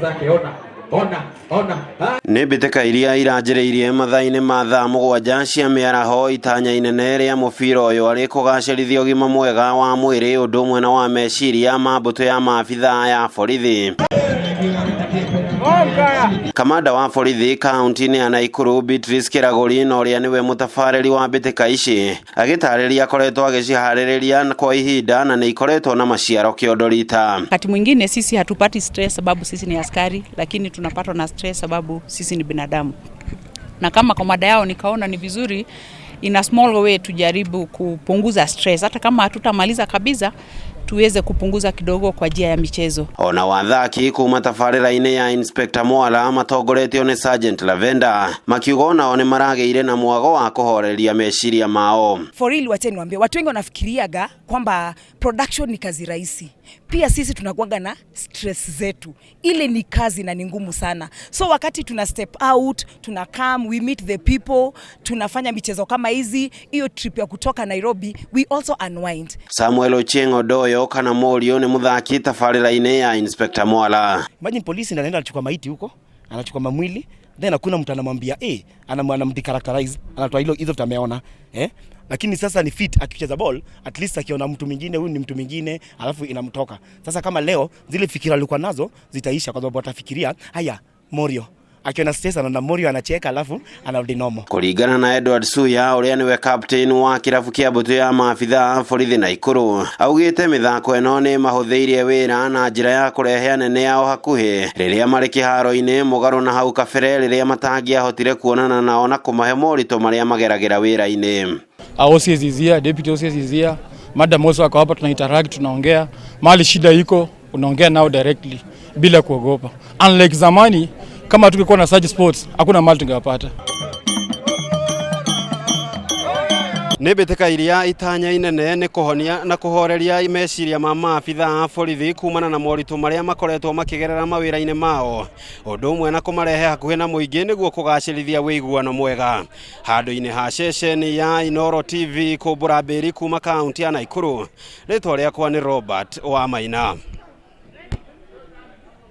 Zake ona ona ona. Nĩ mbĩtĩka iria iranjĩrĩirie mathaa-inĩ ma thaa 7 cia mĩaraho itanya inene rĩa mũbira ũyũ arĩ kũgacĩrithia ũgima mwega wa mwĩrĩ ũndũ ũmwe na wa meciria ma mbũtũ ya maabithaa ya borithi. Kamanda wa borithi kaunti-inĩ ya Naikuru Beatrice Kĩragũri na ũrĩa nĩwe mũtabarĩri wa mbĩtĩka ici agĩtarĩria akoretwo agĩciharĩrĩria kwa ihinda na nĩ ikoretwo na maciaro kĩondo rita. Wakati mwingine sisi hatupati stress sababu sisi ni askari, lakini tunapatwa na stress sababu sisi ni binadamu. Na kama komanda yao nikaona ni vizuri in a small way tujaribu kupunguza stress, hata kama hatutamaliza kabisa, tuweze kupunguza kidogo kwa njia ya michezo. Ona wathaki kuma tabarĩra-inĩ ya Inspector Mwala matongoretio nĩ Sergeant Lavenda makiuga onao nĩ maragĩire na mwago wa kũhoreria meciria mao. For real, wacha niwaambie, watu wengi wanafikiriaga kwamba production ni kazi rahisi. Pia sisi tunakuwaga na stress zetu, ile ni kazi na ni ngumu sana. So wakati tuna step out, tuna come, we meet the people, tunafanya michezo kama hizi, hiyo trip ya kutoka Nairobi, we also unwind. Samuel Ochieng Odoyo kana Mũriũ nĩ mũthaki tabarĩra-inĩ ya Inspector Mwala. Imagine polisi ndiye anaenda anachukua maiti huko, anachukua mamwili, then hakuna mtu anamwambia anamdecharacterize, anatoa hilo hizo tutameona, eh? Lakini sasa ni fit akicheza ball, at least akiona mtu mwingine, huyu ni mtu mwingine, alafu inamtoka. Sasa kama leo zile fikira alikuwa nazo zitaisha, kwa sababu atafikiria haya Morio akiona stress anaona Morio anacheka, alafu anarudi normal. Kũringana na Edward Suya ũrĩa nĩwe captain wa kĩrabu kĩa mbũtũ ya maabithaa borithi Naikuru augĩte mĩthako ĩno nĩ mahũthĩirie wĩra na njĩra ya kũrehe anene ao hakuhĩ rĩrĩa marĩ kĩharo-inĩ mũgarũ na hau kabere rĩrĩa matangĩahotire kuonana nao na kũmahe moritũ marĩa mageragĩra wĩra-inĩ. OCS is here, deputy OCS is here, madam also ako hapa, tuna interact, tunaongea mahali shida iko, unaongea nao directly bila kuogopa. Unlike zamani, kama tungekuwa na such sports hakuna mahali tungewapata. Nĩ mbĩtĩka iria itanya inene nĩ kũhonia na kũhoreria meciria ma maabithaa a borithi kumana na moritũ marĩa makoretwo makĩgerera mawĩra-inĩ mao ũndũ ũmwe na kũmarehe hakuhĩ na mũingĩ nĩguo kũgacĩrithia wĩiguano mwega. Handũ-inĩ ha ceceni ya Inooro TV kũmbũra mbĩri kuma kaunti ya Naikuru, rĩtwa rĩakwa nĩ Robert Wamaina.